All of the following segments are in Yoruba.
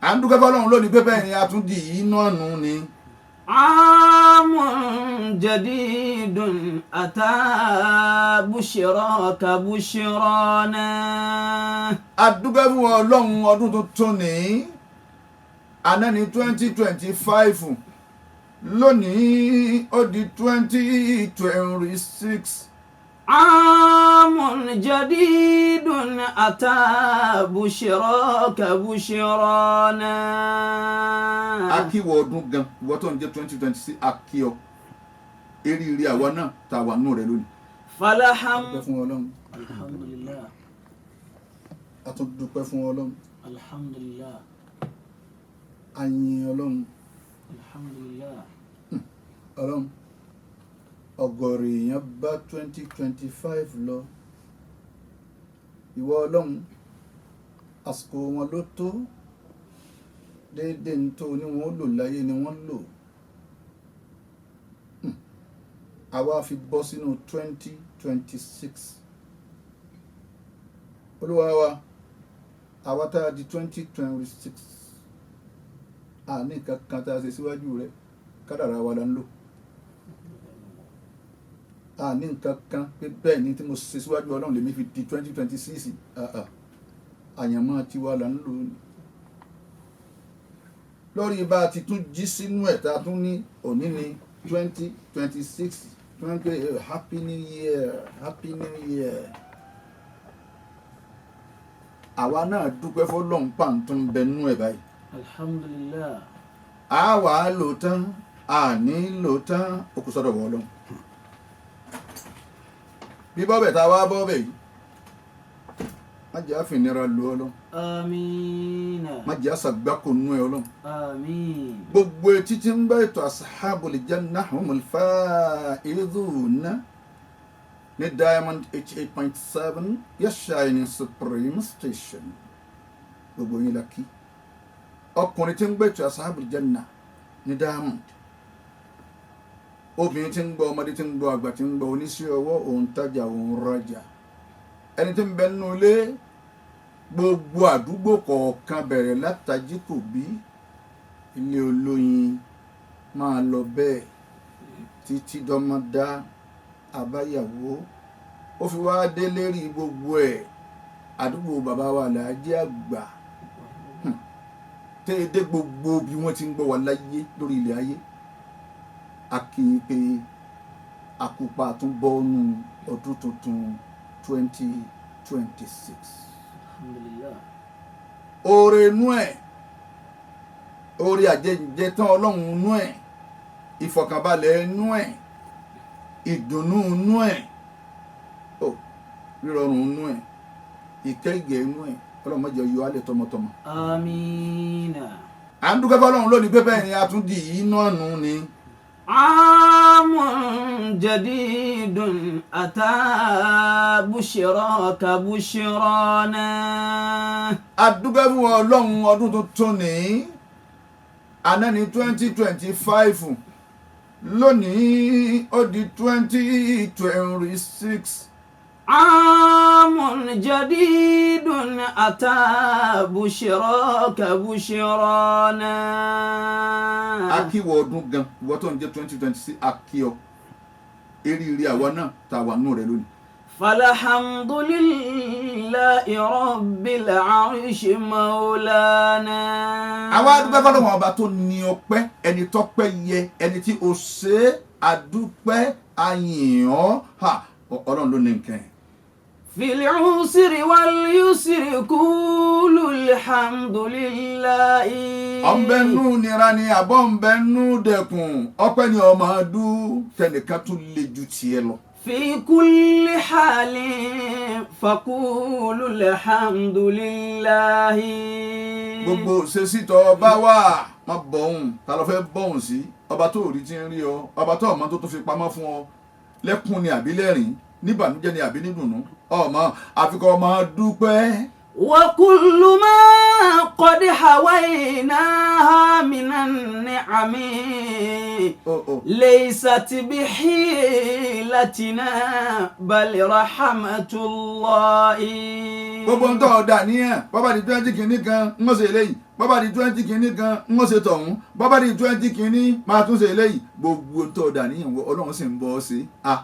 À ń dúpẹ́ fọlọ́run lónìí pé bẹ́ẹ̀ ni a tún di yìí náà nù ni. عام جديد أتى بشراك بشرانا. A dúpẹ́ fún Ọlọ́run, ọdún tuntun ní àná ní 2025, lónìí ó di 2026. عام جديد أتى بشراك بشرانا. Akíwọ ọdún gan, ìwọ tó ń jẹ́ 2026, akíọ eríire àwa náà tá a wà nù rẹ lónìí. فلحم Dúpẹ́ fún Ọlọ́run. الحمد لله. A tún dúpẹ́ fún Ọlọ́run. الحمد لله. A yìn Ọlọ́run. الحمد لله. Ọlọ́run, ọ̀gọ̀rọ̀ èèyàn bá 2025 lọ. Ìwọ Ọlọ́run, àsìkò wọn ló tó déédéé ní tó ní wọn ó lò láyé ni wọ́n lò. Àwa fi bọ́ sínú 2026. Olúwa wa, àwa tá a di 2026, àní nǹkan kan tá a ṣe síwájú rẹ, kádàrá wa la ń lò. Àní nǹkan kan pé bẹ́ẹ̀ ni tí mo ṣe síwájú Ọlọ́run lèmi fi di 2026. Àyànmọ́ tiwa là ń lò ní lórí bá a ti tún jí sínú ẹ̀ tá a tún ní òní ní 2026, twenty, happy new year, happy new year. Àwa náà dúpẹ́ fọlọ́run pàǹtún bẹnú ẹ̀ báyìí. Alhamdulillah. A wà á lò tán, a ní lò tán, ó kù sọ́dọ̀ wọ́ Ọlọ́run. Bí bọ́bẹ̀ tá a wá bọ́bẹ̀ yìí, má jẹ́ àfìnira lò Ọlọ́run. Àmín. Má jẹ́ àṣàgbákò nú ẹ, Ọlọ́run. Àmín. Gbogbo etí tí ń gbọ́ ètò Ashabul Jannah humul faizun ní Diamond 88.7, your shining supreme station, gbogbo yín la kí. Ọkùnrin tí ń gbọ́ ètò Ashabul Jannah ní Diamond, obìnrin tí ń gbọ́, ọmọdé tí ń gbọ́, àgbà tí ń gbọ́, oníṣẹ́ ọwọ́, òǹtajà, òǹrajà, ẹni tí ń bẹ nínú ilé, gbogbo àdúgbò kọ̀ọ̀kan, bẹ̀rẹ̀ látàjí kò bí ilé olóyin, máa lọ bẹ́ẹ̀ títí dọ́mọdá àbáyàwó, ó fi wá dé lérí gbogbo ẹ̀, àdúgbò bàbá wa làájẹ́ àgbà tẹ́ ẹ dé, gbogbo bí wọ́n ti ń gbọ́ wa láyé lórí ilẹ̀ ayé, a kì í pé àkópa tún bọ́ọ̀nù ọdún tuntun 2026. Alhamdulillah. Oore inú ẹ̀, oore àjẹjẹ tán Ọlọ́run inú ẹ̀, ìfọ̀kànbalẹ̀ inú ẹ̀, ìdùnnú inú ẹ̀, ó rírọrùn inú ẹ̀, ìkẹ́gẹ́ inú ẹ̀, Ọlọ́run má jẹ́ yọ alẹ́ tọmọtọmọ. Àmín. À ń dúpẹ́ fọlọ́run lónìí pé bẹ́ẹ̀ ni a tún di yìí náà nù ni. عام جديد أتى بشراك بشرانا. A dúpẹ́ fún Ọlọ́run, ọdún tuntun ní àná ní 2025, lónìí ó di 2026. عام جديد أتى بشراك بشرانا. Akíwọ ọdún gan, ìwọ tó ń jẹ́ 2026, akíọ eríire àwa náà tá a wà nù rẹ lónìí. فالحمد لله رب العرش مولانا. Àwa dúpẹ́ fọlọ́wọ́n ọba tó ní ọpẹ́, ẹni tọ́pẹ́ yẹ, ẹni tí o ṣe é, adúpẹ́, ayìn ọ́ ha, Ọlọ́run ló ní nǹkan ẹ̀. في العسر واليسر قولوا الحمد لله. Ọ̀nbẹ́nú nira ni àbọ̀ ńbẹ́nú dẹkùn, ọpẹ́ ni ọmọ dú, tẹnìkan tún lè ju tiẹ̀ lọ. في كل حال فقولوا الحمد لله. Gbogbo ṣèṣì tó ọba wà, má bọ̀hún, ta ló fẹ́ bọ̀hún sí? Ọba tó rí ti ń rí ọ, ọba tó ọmọ tó tó fi pamọ́ fún ọ, lẹ́kùn ni àbí lẹ́rìn, níbànújẹ́ ni àbí nídùnnú, ọmọ àfikọ́ ọmọ dúpẹ́. وكل ما قد حويناها من النعم ó ó ليست بحيلتنا بل رحمة الله. Gbogbo ń tọ́ ọ̀dà níyàn, bọ́bá di 20 kìíní kan ń ṣe eléyìí, bọ́bá di 20 kìíní kan ń ṣe tọ̀hún, bọ́bá di 20 kìíní máa tún ṣe eléyìí. Gbogbo ń tọ́ ọ̀dà níyàn, Ọlọ́run sì ń bọ́ ọ sí a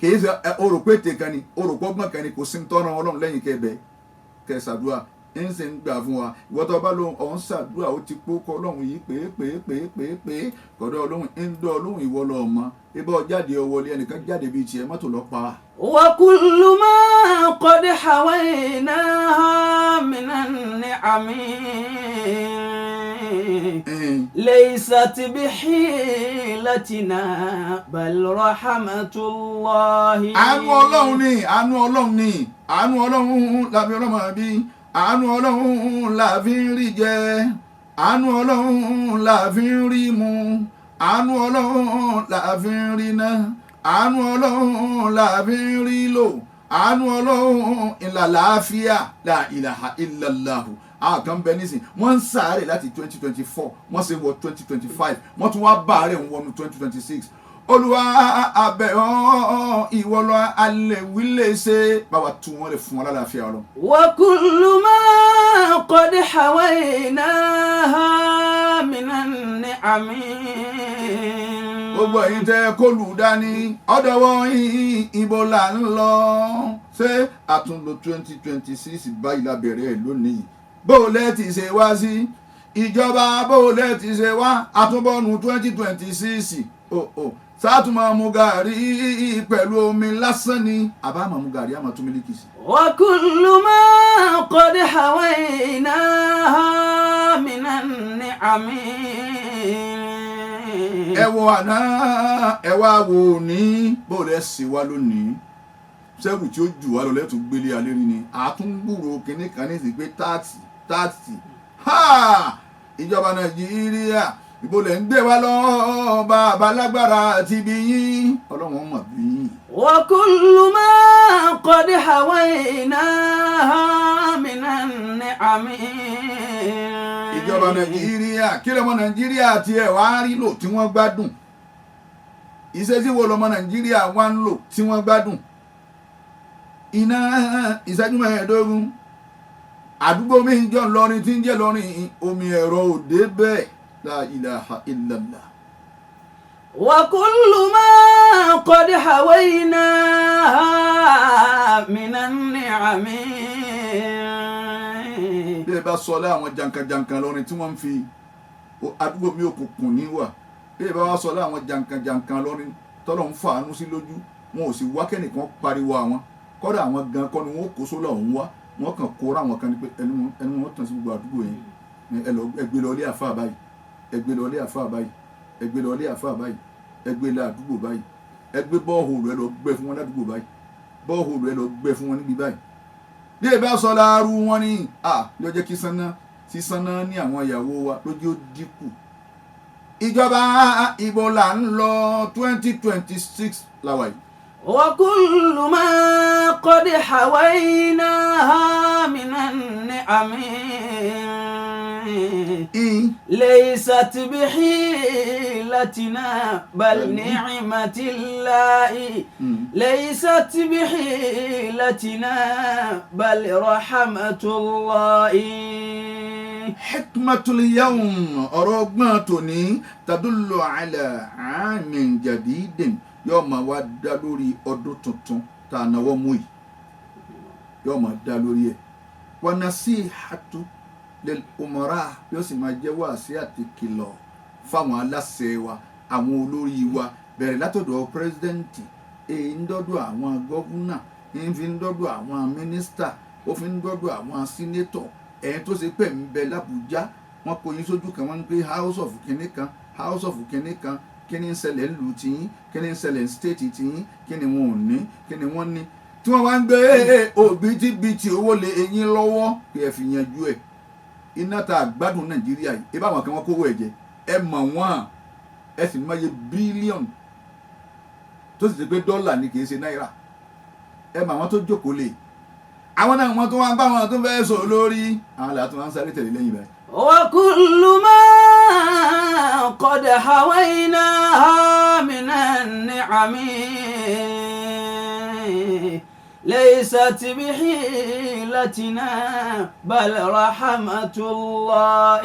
kìí ṣe o rò pé ètè kan ni, o rò pọ́gbọ́n kan ni, kò sí ń tọ́ran Ọlọ́run lẹ́yìn kẹbẹ kẹ ṣàdúrà ń sì ń gbà fún wa. Ìwọ tó bá lóhun ọ̀hún ṣàdúrà, ó ti pó kọ Ọlọ́run yìí pé pé pé pé pé kọ̀dọ̀ Ọlọ́run ń dọ́ Ọlọ́run, ìwọ lọ mọ́ ibà jáde ọwọ́lé ẹnìkan jáde bíi tiẹ̀ mọ́tò lọ pa. وكل ما قد حويناها من النعم ليست بحيلتنا بل رحمة الله. Àánú Ọlọ́run ni, àánú Ọlọ́run ni, àánú Ọlọ́run làbí ọlọ́mọ bí, àánú Ọlọ́run làbí ń rí jẹ, àánú Ọlọ́run làbí ń rí mu, àánú Ọlọ́run làbí ń rí ná, àánú Ọlọ́run làbí ń rí lò, àánú Ọlọ́run ìlà làáfíà. La ilaha illallahu. Àwọn kan bẹ nísìn, wọ́n ń sáré láti 2024, wọ́n sì wọ 2025, wọ́n tún wá bá àárẹ̀ ń wọnú 2026. Olúwa abẹ ọ, ìwọ lọ alẹ́ wí lè ṣe, báwa tú wọn lè fún wọn lálàáfíà Ọlọ́run. وكل ما قد حويناها من النعم Gbogbo ẹ̀yin tẹ́ kólu dání, ọ̀dọ̀wọ́ yín, ibo là ń lọ? Ṣé àtúndò 2026 báyìí la bẹ̀rẹ̀ ẹ̀ lónìí? Bó o lẹ́ ti ṣe wá sí ìjọba, bó o lẹ́ ti ṣe wá àtúbọ̀nù 2026? O ò sátúmọ̀ mu gàrí pẹ̀lú omi lásán ni, àbá máa mu gàrí àmọ́ tún mílíkì sí. وكل ما قد حويناها من النعم Ẹ wo àná, ẹ wá wo òní, bó o lẹ́ ṣe wá lónìí? Sẹ́rù tí ó jù wá lọ lẹ́tùn gbélé alẹ́ rí ni àtúngbùrò kínní kan ní ìsìn pé tax, tax. Ha, ìjọba Nàìjíríà, ìbò lẹ̀ ń gbé wa lọ? Bàbá lágbára àti ibi yín, Ọlọ́run mọ̀ bí yín. وكل ما قد حويناها من النعم Ìjọba Nàìjíríà, kí lọmọ Nàìjíríà tiẹ̀ wá rí lò tí wọ́n gbádùn? Ìṣesí wo lọmọ Nàìjíríà wá ń lò tí wọ́n gbádùn? Iná ìṣẹ́jú 15, àdúgbò mi ń jọ lọrin tí ń jẹ́ lọrin, omi ẹ̀rọ òde bẹ́ẹ̀. La ilaha illallah. وكل ما قد حويناها من النعم Bí ẹ bá sọ lé àwọn jankan-jankan lọrin tí wọ́n ń fi àdúgbò mi òkùnkùn ní wà, bí ẹ bá wá sọ lé àwọn jankan-jankan lọrin tọ́lọ̀ ń fàánú sí lójú wọn, ò sì wá kẹ́nìkan pariwo àwọn kọ́dà, àwọn gan kọ́ ni wọ́n kó sólà ọ̀hún wá, wọ́n kàn kóra àwọn kan ní pé ẹnu wọn tàn sí gbogbo àdúgbò yẹn. Ẹ lọ, ẹ gbé lọ ilé àfáà báyìí, ẹ gbé lọ ilé àfáà báyìí, ẹ gbé lọ ilé àfáà báyìí, ẹ gbé lọ àdúgbò báyìí, ẹ gbé borehole, ẹ lọ gbẹ́ fún wọn ládùúgbò báyìí, borehole, ẹ lọ gbẹ́ fún wọn níbi báyìí. Bí ẹ bá sọ láàrú wọn ni à ló jẹ́ kí sanná sísanná ní àwọn ìyàwó wa lójú ó dínkù. Ìjọba, ibo là ń lọ? 2026 làwà yìí. وكل ما قد حويناها من النعم ليست بحيلتنا بل نعمة الله، ليست بحيلتنا بل رحمة الله. Hikmatul yawm, ọ̀rọ̀ ọgbọ́n tòní, tadullu ala amin jadidin, yóò máa wá dá lórí ọdún tuntun tá a náwó mú yìí, yóò máa dá lórí ẹ̀. Wa nasihatu lil umara, yóò sì máa jẹ́ wáàsí àti kìlọ̀ fáwọn aláṣẹ wa, àwọn olórí wa, bẹ̀rẹ̀ látọ̀dọ̀ president, èyí ń dọ́dọ̀ àwọn governor, èyí fi ń dọ́dọ̀ àwọn mínísítà, ó fi ń dọ́dọ̀ àwọn senator. Ẹ̀yin tó ṣe pé ń bẹ l'Ábùjá, wọ́n kó yín sójú kan, wọ́n ń gbé house of kinní kan, house of kinní kan. Kí ni ń ṣẹlẹ̀ ńlùú tiyín? Kí ni ń ṣẹlẹ̀ ní state tiyín? Kí ni wọn ò ní? Kí ni wọ́n ní tí wọ́n wá ń gbé òbítíbitì owó lé eyín lọ́wọ́ kí ẹ fi yanjú ẹ̀? Iná tá a gbádùn Nàìjíríà yìí, ibà àwọn kan wọ́n kówó ẹ̀ jẹ, ẹ mọ̀ wọ́n, ẹ sì mọye bílíọ̀nù tó sì ti pé dọ́là ni, kì í ṣe náírà. Ẹ mọ̀ àwọn tó jókòó lè Àwọn náà wọ́n tún wá ń bá wọn tún fẹ́ sọ lórí àwọn làá tún wá ń sáré tẹ̀lé lẹ́yìn báyìí. وكل ما قد حويناها من النعم ليست بحيلتنا بل رحمة الله.